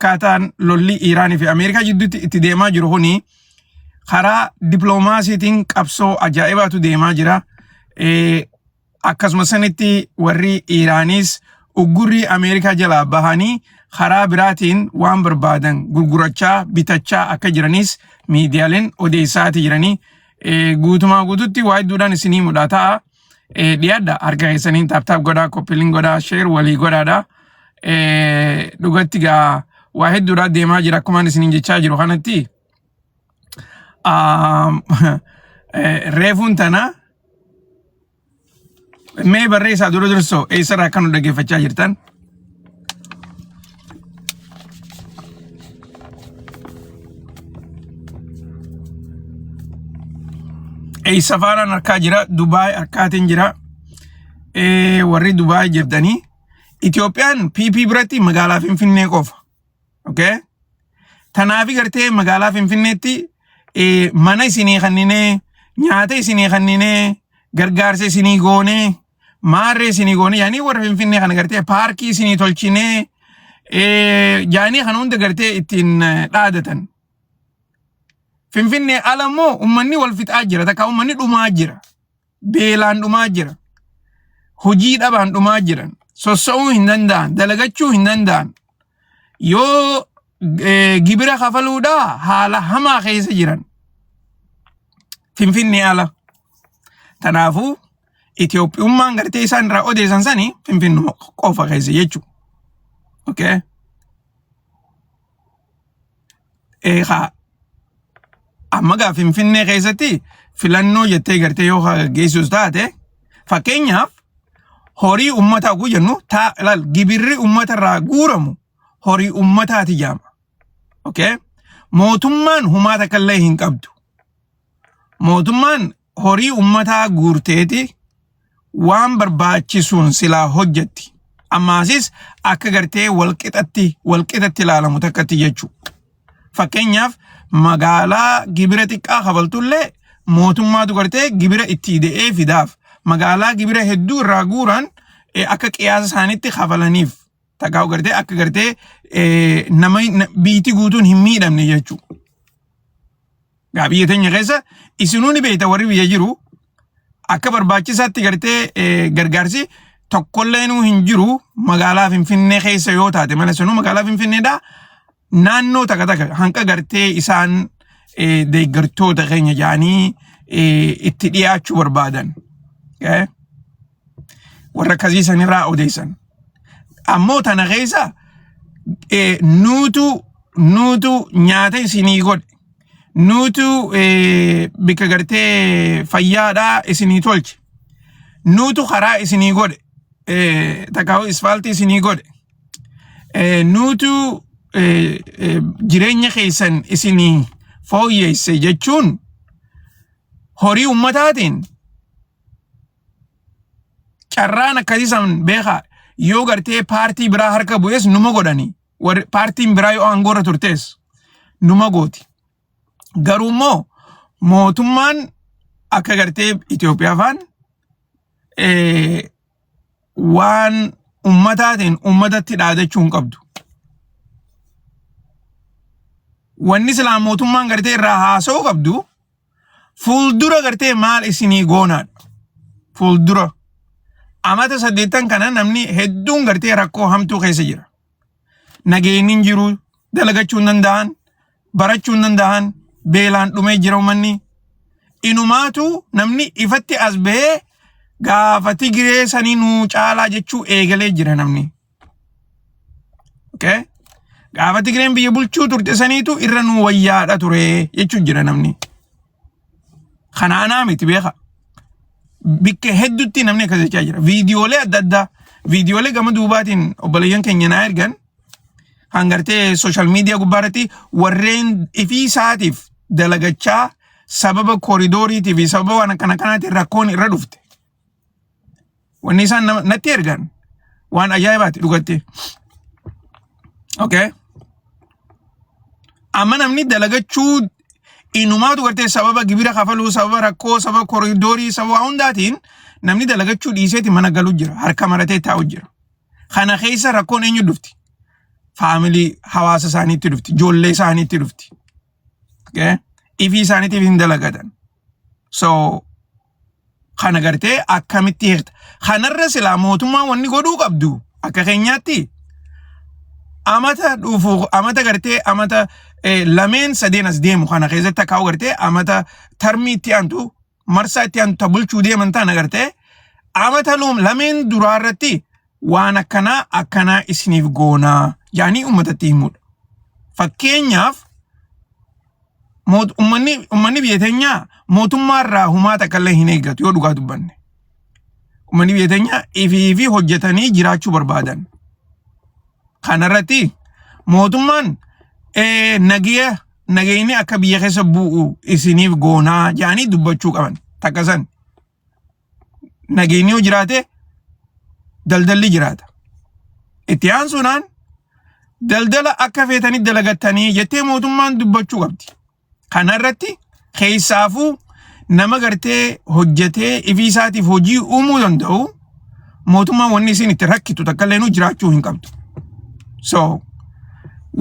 Akkaataan lolli Iiraanii fi Ameerikaa jidduutti itti deemaa jiru kuni karaa dippiloomaasiitiin qabsoo ajaa'ibaatu deemaa jira. Akkasuma sanitti warri Iiraanis uggurrii Ameerikaa jalaa bahanii karaa biraatiin waan barbaadan gurgurachaa bitachaa akka jiranis miidiyaaleen odeessaati jiranii. Guutumaa guututti waa hedduudhaan isinii mudhaa ta'a. Dhiyaadha harka keessaniin taap taap godhaa koppiliin godhaa sheer walii godhaadha. Dhugatti gaa waa hedduudhaan deemaa jira akkumaan isiniin jechaa jiru kanatti. Reefuun tana mee barreessaa dura dursoo eessarraa akka nu dhaggeeffachaa jirtan. Eessa faanaan harkaa jira Dubaay harkaatiin jira. Warri Dubaay jirtanii Itoophiyaan PP biratti magaalaa Finfinnee qofa. Okay? Tanaafi gartee magaalaa Finfinneetti mana isinii kanninee, nyaata isinii kanninee, gargaarsa isinii goonee, maarree isinii goonee yaanii warra Finfinnee kana gartee paarkii isinii tolchinee yaanii kana hunda gartee ittiin dhaadatan. Finfinnee ala immoo uummanni wal fixaa jira takka uummanni dhumaa jira. Beelaan dhumaa jira. Hojii dhabaan dhumaa jiran. Sossa'uu hin danda'an. Dalagachuu hin danda'an. Yoo gibira kafaluudhaa haala hamaa keessa jiran. Finfinnee ala. Kanaafuu Itoophiyummaan gartee isaan irraa odeessan sani Finfinnuma qofa keessa jechuudha. Okay. Eegaa amma gaa Finfinnee keessatti filannoo jettee gartee yoo gaggeessus taate fakkeenyaaf horii uummataa oguu jennu taa ilaal gibirri uummata irraa guuramu horii uummataati jaama. Okay? Mootummaan humaa takka illee hin qabdu. Mootummaan horii uummataa guurteeti waan barbaachisuun silaa hojjetti. Ammaasis akka gartee walqixatti walqixatti ilaalamu takkatti jechuudha. Fakkeenyaaf magaalaa gibira xiqqaa kafaltullee mootummaatu gartee gibira itti ida'ee fidaaf. Magaalaa gibira hedduu irraa guuran akka qiyaasa isaaniitti kafalaniif. Takkaa gartee akka gartee nama biitti guutuun hin miidhamne jechuudha. Gaa biyya teenya keessa isinuu ni beekta warri biyya jiru akka barbaachisaatti gartee gargaarsi tokkolleenuu hin jiru magaalaa Finfinnee keessa yoo taate malee sanuu magaalaa Finfinneedhaa naannoo takka takka hanqa gartee isaan deeggartoota keenya jedhanii itti dhiyaachuu barbaadan. Warra akkasii sanirraa odeessan. Ammoo tana keessa nuutu nuutu nyaata isinii godhe. Nuutu bikka gartee fayyaadhaa isinii tolche. Nuutu karaa isinii godhe. Takkaa'u isfaaltii isinii godhe. Nuutu jireenya keessan isinii fooyyeesse jechuun horii ummataatiin carraan akkasii san beekaa yoo gartee paartii biraa harka bu'es numa godhani warri paartiin biraa yoo aangoorra turtes numa gooti. Garuu immoo mootummaan akka gartee Itoophiyaa faan waan ummataatiin ummatatti dhaadachuu hin qabdu. Wanni silaa mootummaan gartee irraa haasa'uu qabdu Fuuldura gartee maal isinii goonaadha. Fuuldura. Amata saddeettan kana namni hedduun gartee rakkoo hamtuu keessa jira. Nageenyi hin jiru, dalagachuu hin danda'an, barachuu hin danda'an, beelaan dhumee jira uummanni. Inumaatu namni ifatti as bahee gaafa Tigiree sanii nuu caalaa jechuu eegalee jira namni. Okay? Gaafa Tigreen biyya bulchuu turte saniitu irra nu wayyaadha ture jechuun jira namni. Kana anaa miti beeka. Bikka hedduutti namni akkas jechaa jira. Viidiyoolee adda addaa viidiyoolee gama duubaatiin obboleeyyan keenya naa ergan kan gartee sooshaal miidiyaa gubbaa irratti warreen ifii isaatiif dalagachaa sababa kooridooriitii fi sababa waan akkana kanaatiin rakkoon irra dhufte. Wanni isaan natti ergan waan ajaa'ibaati dhugatti. Okay. Amma namni dalagachuu inumaatu gartee sababa gibira kafaluu, sababa rakkoo, sababa koridoorii, sababa waa hundaatiin namni dalagachuu dhiiseeti mana galu jira. Harka maratee taa'u jira. Kana keessa rakkoon eenyu dhufti? Faamilii hawaasa isaaniitti dhufti. Ijoollee isaaniitti dhufti. Okay? Ifii isaaniitiif hin dalagatan. So kana gartee akkamitti hiikta? Kanarra silaa mootummaan wanni godhuu qabdu akka keenyaatti amata dhufu amata gartee amata lameen sadeen as deemu kana keessatti akka gartee amata tarmii itti aantu marsaa itti aantu ta bulchuu deeman tana gartee amata lameen duraa irratti waan akkanaa akkanaa isiniif goonaa yaanii uummatatti himuudha. Fakkeenyaaf uummanni biyya teenyaa mootummaa irraa humaa takka illee hin eeggatu yoo dhugaa dubbanne. Uummanni biyya teenyaa ifii fi hojjetanii jiraachuu barbaadan. Kanarratti mootummaan nagaya nagayni akka biyya keessa bu'u isiniif goonaa jedhanii dubbachuu qaban takka san. Nageenyi yoo jiraate daldalli jiraata. Itti aansuudhaan daldala akka feetanii dalagattanii jettee mootummaan dubbachuu qabdi. Kana irratti keessaafuu nama gartee hojjetee ifii isaatiif hojii uumuu danda'u mootummaan wanni isin itti rakkitu takka illee jiraachuu hin qabdu. So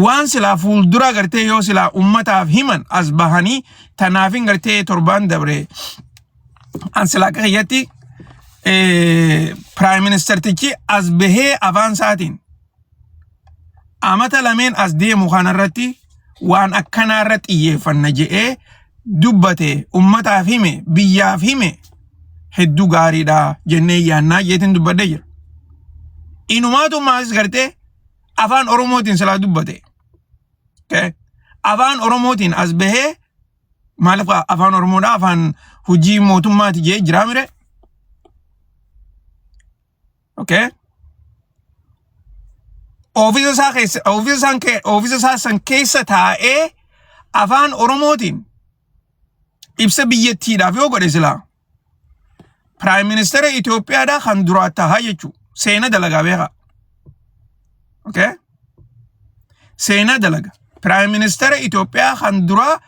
waan silaa fuuldura gartee yoo silaa ummataaf himan as bahanii tanaafin gartee torbaan dabre an silaa akka kiyyatti prime ministertichi as bahee afaan isaatiin amata lameen as deemu kanarratti waan akkanaa irra xiyyeeffanna je'ee dubbate, ummataaf hime, biyyaaf hime, hedduu gaariidha jennee yaannaa jeetiin dubbadhee jira. Inumaatu maasis gartee afaan Oromootiin silaa dubbate. Okay? Afaan Oromootiin as bahee maaliif afaan Oromoodha afaan hojii mootummaati jee jiraa mire? Okay? Oofisa isaa keessa oofisa isaan oofisa isaa san keessa taa'ee afaan Oromootiin ibsa biyyattiidhaaf yoo godhe silaa Prime Minister Itoophiyaadhaa kan duraa tahaa jechuudha. Seena dalagaa beekaa. Okay? Seenaa dalaga. Prime Minister Itoophiyaa kan duraa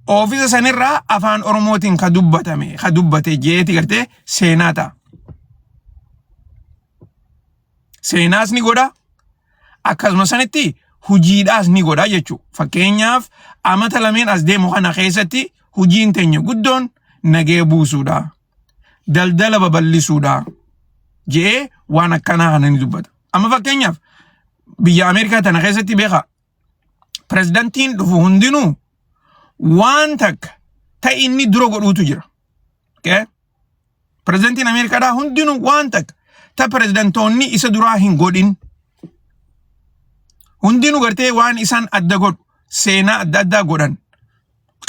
oofisa sanirraa afaan Oromootiin ka dubbatame ka dubbate jeeti gartee seenaa ta'a. Seenaas ni godha. Akkasuma sanitti hojiidhaas ni godha jechuudha. Fakkeenyaaf amata lameen as deemu kana keessatti hojiin teenya guddoon nagee buusuudha. Daldala babal'isuudha. Je'ee waan akkanaa kana ni dubbata. Amma fakkeenyaaf biyya Ameerikaa tana keessatti beekaa pirezidantiin dhufu hundinuu waan takka ta'e inni dura godhuutu jira. Okay? Pirezidantiin Ameerikaadhaa hundinuu waan takka ta pirezidantoonni isa duraa hin godhin. Hundinuu gartee waan isaan adda godhu seenaa adda addaa godhan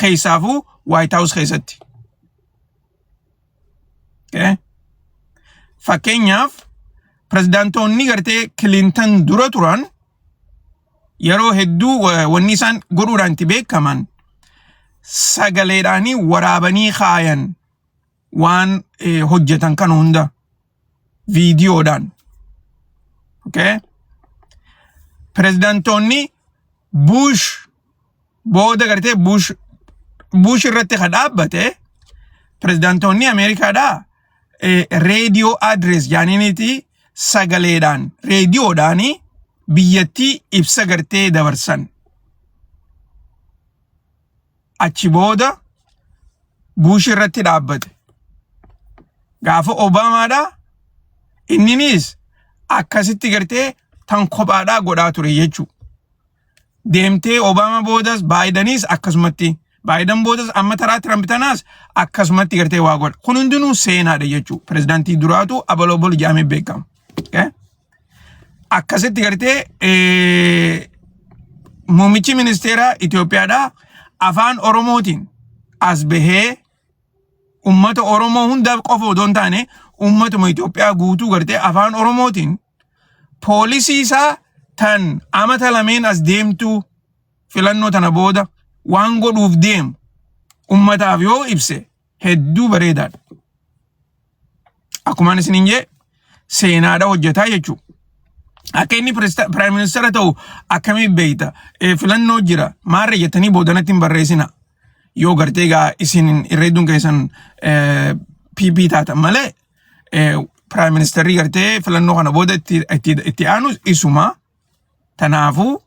keessaafuu White House keessatti. Okay? Fakkeenyaaf pirezidaantoonni gartee Clinton dura turan yeroo hedduu wanni isaan godhuudhaan itti beekaman sagaleedhaanii waraabanii kaayan waan hojjetan kan hunda viidiyoodhaan. Okay? Pirezidaantoonni Bush booda gartee Bush irratti ka dhaabbate pirezidaantoonni Ameerikaadhaa radio address jaaniiniiti sagaleedhaan reediyoodhaanii biyyattii ibsa gartee dabarsan. Achi booda Bush irratti dhaabbate. Gaafa Obaamaadhaa inninis akkasitti gartee tan kophaadhaa godhaa ture jechuudha. Deemtee Obama boodas Baayidanis akkasumatti Baayidan boodas amma taraa Tiramp tanaas akkasumatti gartee waa godha. Kun hundinuu seenaadha jechuudha. Pirezidaantii duraatu abaloo obolo jedhamee beekama. Okay? Akkasitti gartee muummichi ministeeraa Itoophiyaadhaa afaan Oromootiin as bahee ummata Oromoo hundaaf qofa odoo hin taane ummatuma Itoophiyaa guutuu gartee afaan Oromootiin poolisii isaa tan amata lameen as deemtuu filannoo tana booda waan godhuuf deemu ummataaf yoo ibse hedduu bareedaadha. Akkumaan isiniin jee seenaadha hojjetaa jechuudha. Akka inni prime minister ta'u akkamiin beekta? Filannoo jira maarree jettanii boodanatti hin barreessina. Yoo gartee egaa isin irreedduun keessan PP taatan malee prime ministerri gartee filannoo kana booda itti aanu isuma. Tanaafuu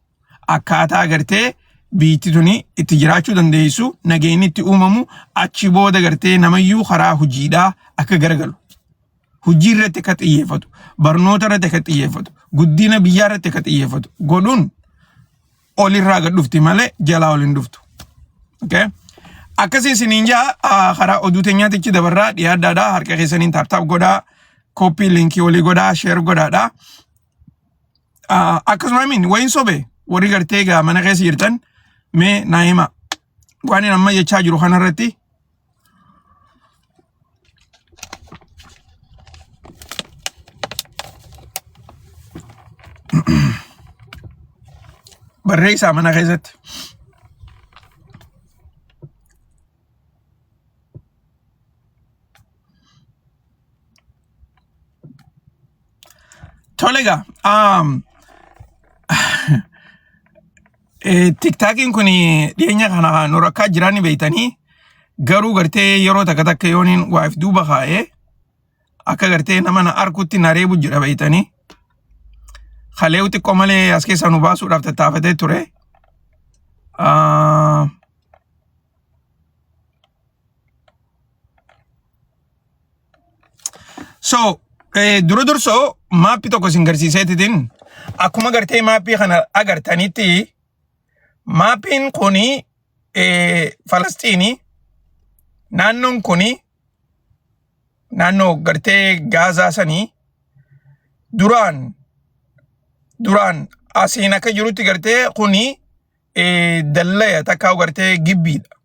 akkaataa gartee biitti tuni itti jiraachuu dandeessu nageenyi itti uumamu achi booda gartee namayyuu karaa hojiidhaa akka garagalu. Hojii irratti akka xiyyeeffatu, barnoota irratti akka xiyyeeffatu, guddina biyyaa irratti akka xiyyeeffatu godhuun olirraa gad dhufti malee jalaa ol hin dhuftu. Okay? Akkasii isiniin jaa karaa oduu teenyaatichi dabarraa dhiyaadhaadha harka keessaniin taap taap godhaa kooppii liinkii walii godhaa sheer godhaadha. Akkasuma miin wayin sobe warri gartee egaa mana keessa jirtan mee naa hima waan inni amma jechaa jiru kanarratti barreessaa mana keessatti. Tole egaa tiktaakiin kun dhiyeenya kana nu rakkaa jiraa ni beektanii garuu gartee yeroo takka takka yooniin waa'if duuba kaa'ee akka gartee nama na arkutti na reebu jira beektanii kaleewu xiqqoo malee as keessaa nu baasuudhaaf tattaafatee ture. Ah, So, dura dursoo maappii tokko isin garsiiseetitiin akkuma gartee maappii kana agartanitti maappiin kuni Falastiini naannoon kuni naannoo gartee Gaazaa sanii duraan duraan asiin akka jirutti gartee kuni dallaya takkaa gartee gibbiidha.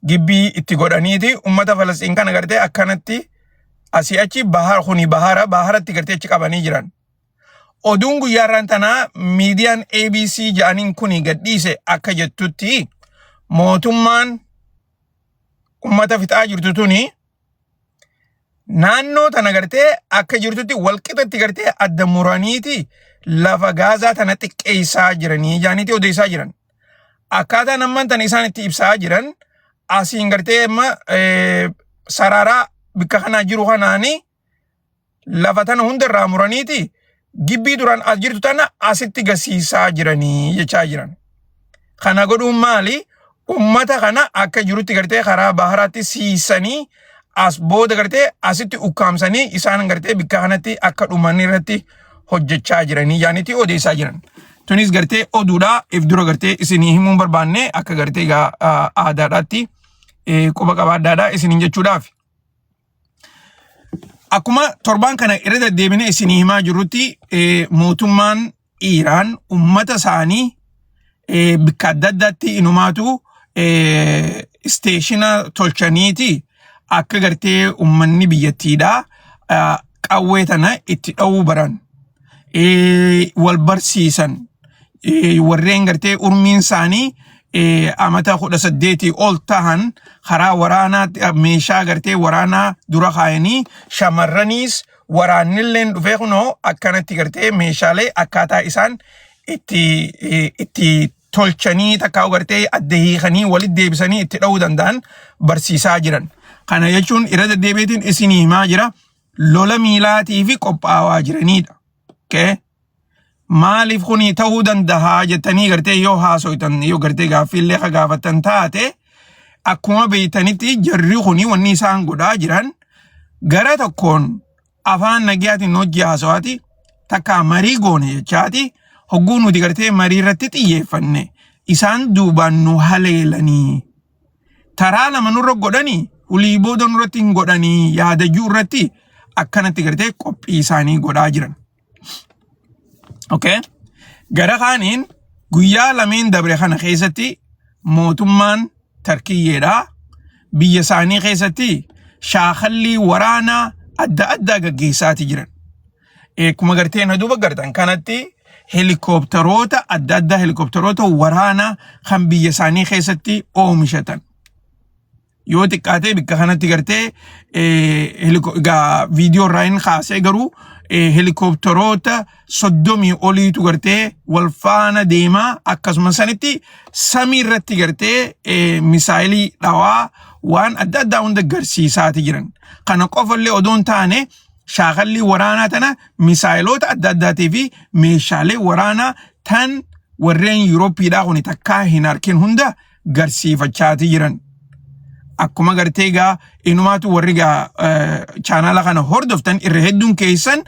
Gibbii itti godhaniiti ummata Falasxiin kana gartee akkanatti asii achi bahar kuni bahara baharatti gartee achi qabanii jiran. Oduun guyyaa irraan tanaa miidiyaan ABC jedhaniin kuni gadhiise akka jettutti mootummaan ummata fixaa jirtu tuni naannoo tana gartee akka jirtutti walqixatti gartee adda muraniiti lafa Gaazaa tana xiqqeessaa jiranii jaaniiti odeessaa jiran. Akkaataan ammaan tana isaan itti ibsaa jiran asiin gartee amma sararaa bikka kanaa jiru kanaanii lafa tana hunda irraa muraniiti gibbii duraan as jirtu tana asitti gasiisaa jiranii jechaa jiran. Kana godhuun maali? Ummata kana akka jirutti gartee karaa baharaatti siisanii as booda gartee asitti ukkaamsanii isaan gartee bikka kanatti akka dhuman irratti hojjechaa jiranii jaanitti odeessaa jiran. Tunis gartee oduudhaa if dura gartee isinii himuun barbaanne akka gartee aadaadhaatti quba qabaadhaadhaa isiniin jechuudhaaf. Akkuma torbaan kana irra deddeebinee isinii himaa jirrutti mootummaan Iiraan ummata isaanii bakka adda addaatti inumaatu isteeshina tolchaniiti akka gartee ummanni biyyattiidhaa qawwee tana itti dha'uu baran wal barsiisan warreen gartee urmiin isaanii amata 18 ol tahan karaa waraanaa meeshaa gartee waraanaa dura kaayanii shamarraniis waraannilleen dhufee kunoo akkanatti gartee meeshaalee akkaataa isaan itti itti tolchanii takkaa gartee adda hiikanii walitti deebisanii itti dha'uu danda'an barsiisaa jiran. Kana jechuun irra deddeebiitiin isinii himaa jira lola miilaatii fi qophaawaa jiranidha. Okay? Maaliif kuni ta'uu danda'a jettanii gartee yoo haasoytan yoo gartee gaaffiillee ka gaafattan taate akkuma beektanitti jarri kuni wanni isaan godhaa jiran gara tokkoon afaan nagayaatiin hojii haasawaati takkaa marii goone jechaati hogguu nuti gartee marii irratti xiyyeeffanne isaan duubaan nu haleelanii taraa lama nurra godhanii hulii booda nurratti hin godhanii yaadajuu irratti akkanatti gartee qophii isaanii godhaa jiran. Okay? Gara kaaniin guyyaa lameen dabre kana keessatti mootummaan Tarkiyyeedha. Biyya isaanii keessatti shaakallii waraanaa adda addaa gaggeessaati jiran. Akkuma gartee na duuba gartan kanatti helikoophtaroota adda addaa helikoophtaroota waraanaa kan biyya isaanii keessatti oomishatan. Yoo xiqqaatee bikka kanatti gartee egaa viidiyoo irraa hin kaasee garuu helikoophtaroota 30 oliitu gartee wal faana deemaa akkasuma sanitti samii irratti gartee misaayilii dhawaa waan adda addaa hunda garsiisaati jiran. Kana qofallee odoo hin taane Shaakallii waraanaa tana misaayiloota adda addaatii fi meeshaalee waraanaa tan warreen Yuurooppiidhaa kun takkaa hin arkin hunda garsiifachaati jiran. Akkuma gartee gaa inumaatu warri gaa chaanaala kana hordoftan irra hedduun keessan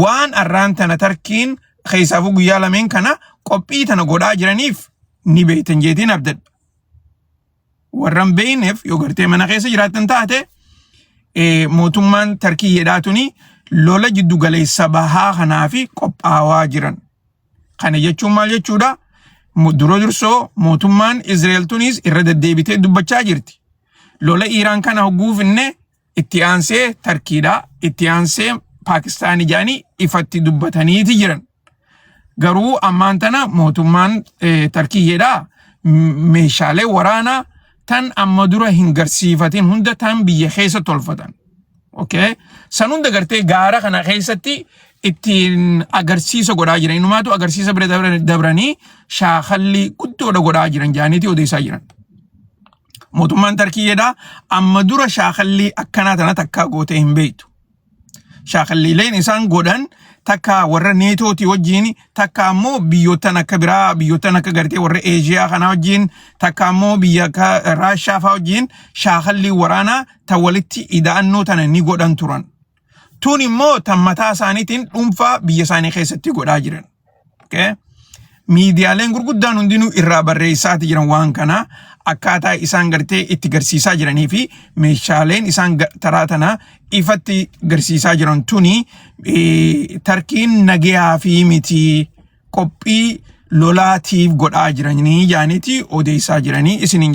waan arraan tana Tarkiin keessaafuu guyyaa lameen kana qophii tana godhaa jiraniif ni beektan jeetiin abdadha. Warra hin beekneef, yoo gartee mana keessa jiraattan taate, mootummaan Tarkiyyeedhaa tuni lola jiddu galeessa bahaa kanaa fi qophaawaa jiran. Kana jechuun maal jechuudha? Dura dursoo mootummaan Izrael tunis irra deddeebitee dubbachaa jirti. Lola Iiraan kana hogguufinne itti aansee Tarkiidha, itti aansee Paakistaanii jedhanii ifatti dubbataniiti jiran. Garuu ammaan tana mootummaan Tarkiyyeedha meeshaalee waraanaa tan amma dura hin garsiifatin hunda tan biyya keessa tolfatan. Okay? San hunda gartee gaara kana keessatti ittiin agarsiisa godhaa jiran. Inumaatu agarsiisa bira dabranii shaakalli guddoodha godhaa jiran jaaniiti odeessaa jiran. Mootummaan Tarkiyyeedha amma dura shaakallii akkanaa tana takkaa gootee hin beektu. Shaakalliileen isaan godhan takka warra Neetootii wajjin, takka ammoo biyyoottan akka biraa, biyyoottan akka gartee warra Eeshiyaa kanaa wajjin, takka ammoo biyya akka Raashaa fa'aa wajjin shaakallii waraanaa ta walitti ida'annoo tana ni godhan turan. Tun immoo tan mataa isaaniitiin dhuunfaa biyya isaanii keessatti godhaa jiran. Okay? Miidiyaaleen gurguddaan hundinuu irraa barreessaati jiran waan kana, akkaataa isaan gartee itti garsiisaa jiranii fi meeshaaleen isaan taraa tana ifatti garsiisaa jiran tuni Tarkiin nagayaa fi miti, qophii lolaatiif godhaa jiranii jaaniiti odeessaa jiranii isiniin.